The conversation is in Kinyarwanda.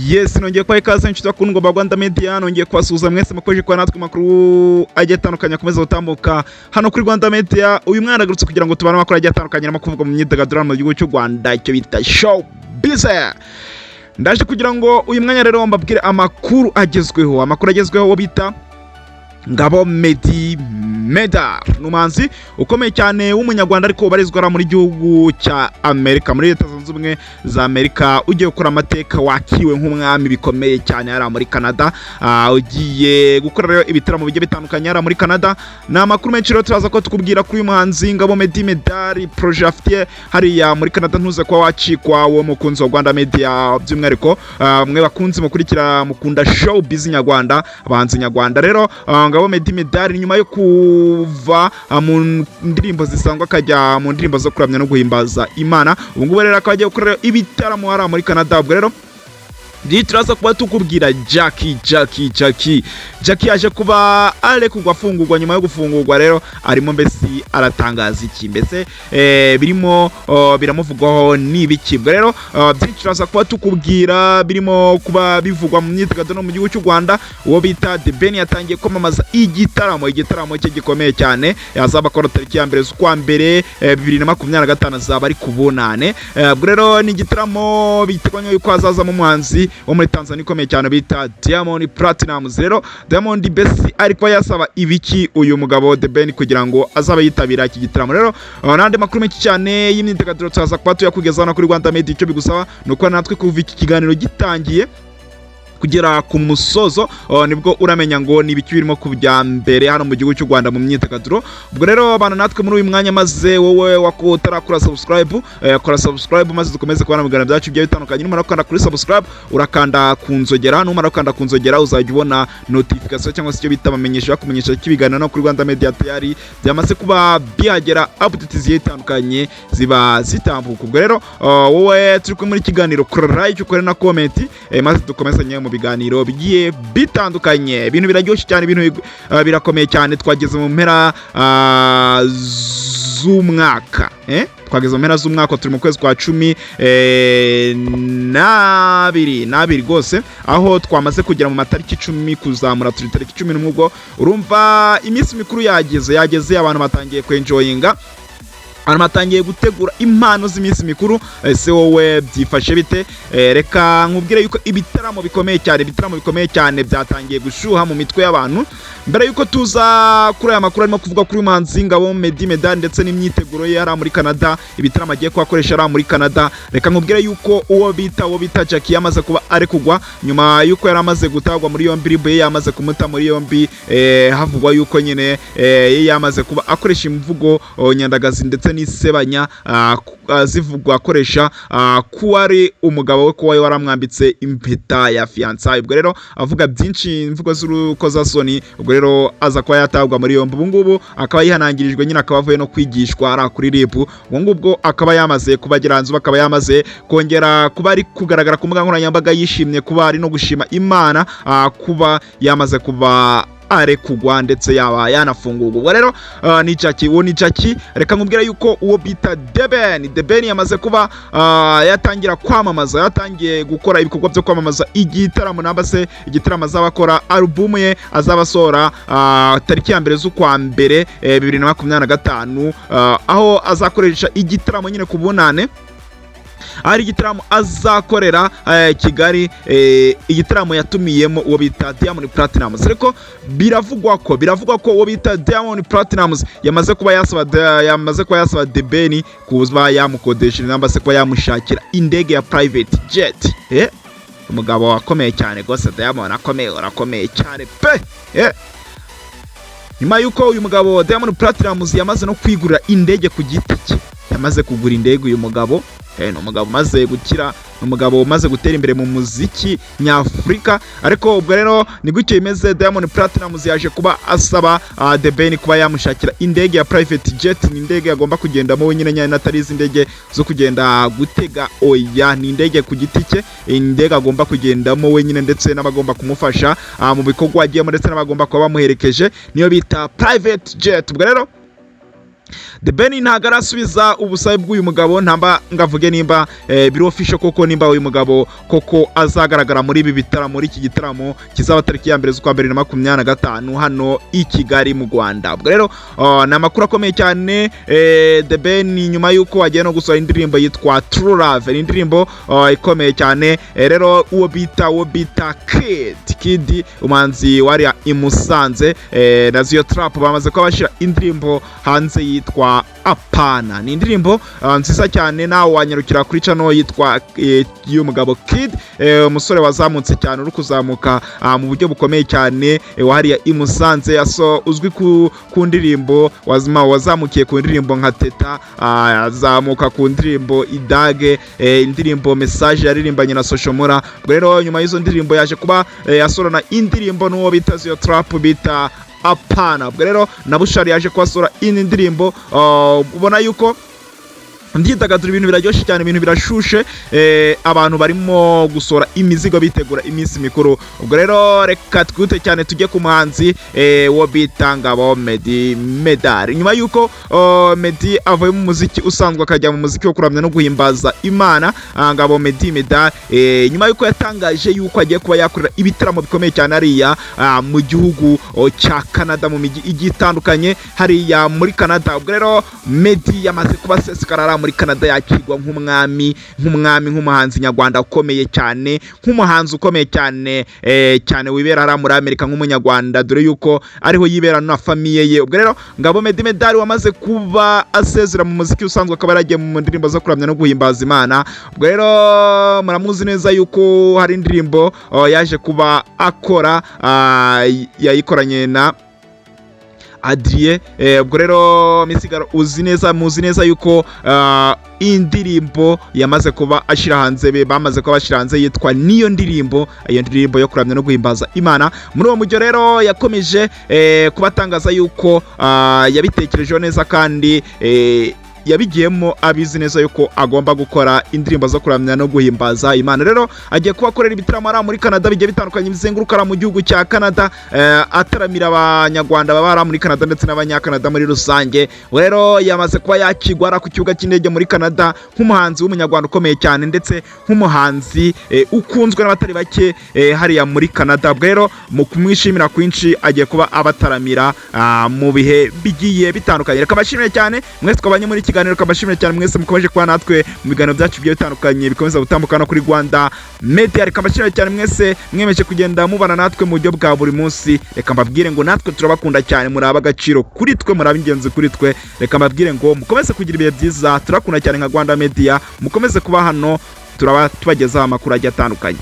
Yes, nongeye kubaha ikaze, inshuti bakundwa ba Rwanda Media. Nongeye kubasuhuza mwese mukomeje kuba natwe. Amakuru agiye atandukanye akomeza gutambuka hano kuri Rwanda Media. Uyu mwana agarutse kugira ngo tubane amakuru agiye atandukanye arimo kuvugwa mu myidagaduro mu gihugu cy'u Rwanda, icyo bita showbiz. Ndaje kugira ngo uyu mwanya rero mbabwire amakuru agezweho, amakuru agezweho. Wo bita Ngabo Meddy Medard ni umuhanzi ukomeye cyane w'Umunyarwanda, ariko ubarizwa muri gihugu cya Amerika, muri Leta Zunze Ubumwe za Amerika, ugiye gukora amateka, wakiriwe nk'umwami bikomeye cyane hariya muri Canada. Ugiye gukora rero ibitaramo bigiye bitandukanye hariya muri Canada. Ni amakuru menshi rero turaza ko tukubwira kuri uyu muhanzi Ngabo Meddy Medard, projet afitiye hariya muri Canada. Ntuze kuba wacikwa, wowe mukunzi wa Rwanda Media, by'umwihariko mwe bakunzi mukurikira, mukunda showbiz nyarwanda, abahanzi nyarwanda. Rero Ngabo Meddy Medard, nyuma yo kuva mu ndirimbo zisanzwe akajya mu ndirimbo zo kuramya no guhimbaza Imana, ubu ngubu rero akaba agiye gukorera ibitaramo hariya muri Canada. Ubwo rero turaza kuba tukubwira Jackie. Jackie, Jackie, Jackie yaje kuba arekurwa, afungurwa. Nyuma yo gufungurwa rero arimo mbese aratangaza iki? Mbese birimo biramuvugwaho n'ibiki? Ubwo rero byinshi turaza kuba tukubwira birimo kuba bivugwa mu myidagaduro no mu gihugu cy'u Rwanda. Uwo bita The Ben yatangiye kwamamaza igitaramo, igitaramo cye gikomeye cyane yazaba akora tariki ya 1 z'ukwa mbere 2025, azaba ari ku Bunane. Ubwo rero ni igitaramo biteganywa yuko hazazamo umuhanzi wo muri Tanzania ukomeye cyane bita Diamond Platnumz. Rero Diamond mbese ari kuba yasaba ibiki uyu mugabo The Ben kugira ngo azabe yitabira iki gitaramo? Rero n'andi makuru menshi cyane y'imyidagaduro turaza kuba tuyakugezaho kuri Rwanda Media. Icyo bigusaba ni uko natwe kuva iki kiganiro gitangiye kugera ku musozo, nibwo uramenya ngo ni ibiki birimo kujya mbere hano mu gihugu cy'u Rwanda mu myidagaduro. Ubwo rero bana natwe muri uyu mwanya, maze wowe utarakora subscribe, kora subscribe, maze dukomeze kubana mu biganiro byacu bigiye bitandukanye. Numara gukanda kuri subscribe, urakanda ku nzogera. Numara gukanda ku nzogera, uzajya ubona notification cyangwa se icyo bita bamenyesha, bakumenyesha ko ibiganiro no kuri Rwanda Media tayari byamaze kuba bihagera, update zigiye zitandukanye ziba zitambuka. Ubwo rero wowe turi kumwe muri kiganiro, kora like, ukore na comment, maze dukomezanye mu biganiro bigiye bitandukanye. Ibintu biraryoshye cyane, ibintu birakomeye cyane. Twageze mu mpera z'umwaka, twageze mu mpera z'umwaka, turi mu kwezi kwa cumi n'abiri n'abiri rwose, aho twamaze kugera mu matariki 10 kuzamura, turi tariki 11. Ubwo urumva iminsi mikuru yageze, yageze, abantu batangiye kwenjoyinga, abantu batangiye gutegura impano z'iminsi mikuru. Ese wowe byifashe bite? Reka nkubwire yuko ibitaramo bikomeye cyane, ibitaramo bikomeye cyane byatangiye gushyuha mu mitwe y'abantu. Mbere yuko tuza kuri aya makuru arimo kuvuga kuri uyu muhanzi Ngabo Meddy Medard ndetse n'imyiteguro ye hariya muri Canada, ibitaramo agiye kuhakoresha hariya muri Canada, reka nkubwire yuko uwo bita Jackie yamaze kuba arekugwa nyuma yuko yari amaze gutabwa muri yombi. RIB ye yamaze kumuta muri yombi, havugwa yuko nyine ye yamaze kuba akoresha imvugo nyandagazi ndetse n'isebanya, zivugwa akoresha ko ari umugabo we, ko wari waramwambitse impeta ya fiançailles. Ubwo rero avuga byinshi, imvugo z'urukozasoni. Ubwo rero aza kuba yatabwa muri yombi, ubu ngubu akaba yihanangirijwe nyine, akaba avuye no kwigishwa ari kuri RIB. Ubwo ngubwo akaba yamaze kubagira nzu, akaba yamaze kongera kuba ari kugaragara ku mbuga nkoranyambaga yishimye, kuba ari no gushima Imana kuba yamaze kuba arekugwa ndetse yaba yanafungurwa. Ubwo rero ni Jackie, uwo ni Jackie. Reka nkubwire yuko uwo bita The Ben, The Ben yamaze kuba yatangira kwamamaza, yatangiye gukora ibikorwa byo kwamamaza igitaramo, namba se igitaramo azaba akora, alubumu ye azaba asohora tariki ya 1 z'ukwa mbere 2025, aho azakoresha igitaramo nyine ku Bunane, hari igitaramo azakorera Kigali, igitaramo yatumiyemo uwo bita Diamond Platnumz. Ariko biravugwa ko uwo bita Diamond Platnumz yamaze kuba yasaba The Ben kuba yamukodesha, namba se kuba yamushakira indege ya private jet. Umugabo akomeye cyane rwose, Diamond akomeye, urakomeye cyane pe. Nyuma y'uko uyu mugabo Diamond Platnumz yamaze no kwigurira indege ku giti cye, yamaze kugura indege uyu mugabo. Ni umugabo umaze gukira, ni umugabo umaze gutera imbere mu muziki nyafurika. Ariko ubwo rero ni gutyo bimeze. Diamond Platnumz yaje kuba asaba The Ben kuba yamushakira indege ya private jet. Ni indege agomba kugendamo wenyine nyine, atari izi ndege zo kugenda gutega, oya, ni indege ku giti cye, indege agomba kugendamo wenyine ndetse n'abagomba kumufasha mu bikorwa agiyemo ndetse n'abagomba kuba bamuherekeje, niyo bita private jet. Ubwo rero The Ben ntabwo arasubiza ubusabe bw'uyu mugabo, ntamba ngavuge nimba biri official koko, nimba uyu mugabo koko azagaragara muri ibi bitaramo, muri iki gitaramo kizaba tariki ya 1 z'ukwa mbere 2025 hano i Kigali mu Rwanda. Ubwo rero ni amakuru akomeye cyane. The Ben nyuma y'uko agiye no gusohora indirimbo yitwa True Love, ni indirimbo ikomeye cyane. Rero uwo bita Kid, umuhanzi wariya i Musanze, na Zeo Trap bamaze kuba bashyira indirimbo hanze yitwa Apana. Ni indirimbo nziza cyane. Nawe wanyarukira kuri channel yitwa y'umugabo Kid, umusore wazamutse cyane, uri kuzamuka mu buryo bukomeye cyane, wahariya i Musanze, aso uzwi ku ndirimbo wazima, wazamukiye ku ndirimbo nka Teta, azamuka ku ndirimbo Idage, indirimbo Message yaririmbanye na Social Mula. Ubwo rero nyuma y'izo ndirimbo yaje kuba asorana indirimbo n'uwo bita Zeo Trap bita Apana. Ubwo rero na Bushali yaje kuhasura indi ndirimbo. Ubona yuko ndyidagadura, ibintu biraryoshye cyane, ibintu birashushe, abantu barimo gusohora imizigo bitegura iminsi mikuru. Ubwo rero reka twihute cyane tujye ku muhanzi wo bita Ngabo Meddy Medard. Nyuma y'uko Meddy avuye mu muziki usanzwe akajya mu muziki wo kuramya no guhimbaza Imana, Ngabo Meddy Medard, nyuma y'uko yatangaje yuko agiye kuba yakorera ibitaramo bikomeye cyane hariya mu gihugu cya Canada, mu mijyi igiye itandukanye hariya muri Canada. Ubwo rero Meddy yamaze kuba sesekara muri Canada, yakirwa nk'umwami, nk'umwami, nk'umuhanzi nyarwanda ukomeye cyane, nk'umuhanzi ukomeye cyane, cyane wibera hariya muri Amerika nk'umunyarwanda, dore yuko ariho yibera na famille ye. Ubwo rero Ngabo Meddy Medard wamaze kuba asezera mu muziki usanzwe, akaba yaragiye mu ndirimbo zo kuramya no guhimbaza Imana. Ubwo rero muramuzi neza yuko hari indirimbo yaje kuba akora, yayikoranye na Adrien. Ubwo rero Misigaro uzi neza, muzi neza yuko indirimbo yamaze kuba ashyira hanze, be bamaze kuba bashyira hanze yitwa Niyo Ndirimbo, iyo ndirimbo yo kuramya no guhimbaza Imana. Muri uwo mujyo rero yakomeje kubatangaza yuko yabitekerejeho neza kandi yabigiyemo abizi neza yuko agomba gukora indirimbo zo kuramya no guhimbaza Imana. Rero agiye kuba akorera ibitaramo hariya muri Canada bigiye bitandukanye, bizenguruka hariya mu gihugu cya Canada, ataramira abanyarwanda baba hariya muri Canada ndetse n'abanyakanada muri rusange. Rero yamaze kuba yakigwa hariya ku kibuga cy'indege muri Canada nk'umuhanzi w'umunyarwanda ukomeye cyane, ndetse nk'umuhanzi ukunzwe n'abatari bake hariya muri Canada. Ubwo rero mu kumwishimira kwinshi agiye kuba abataramira mu bihe bigiye bitandukanye. Reka mbashimire cyane mwese twabanye muri iki kiganiro. Reka mbashimire cyane mwese mukomeje kuba natwe mu biganiro byacu bigiye bitandukanye bikomeza gutambuka no kuri Rwanda Media. Reka mbashimire cyane mwese mwemeje kugenda mubana natwe mu buryo bwa buri munsi. Reka mbabwire ngo natwe turabakunda cyane, muri ab'agaciro kuri twe, muri ab'ingenzi kuri twe. Reka mbabwire ngo mukomeze kugira ibihe byiza. Turakunda cyane nka Rwanda Media, mukomeze kuba hano, turaba tubagezaho amakuru agiye atandukanye.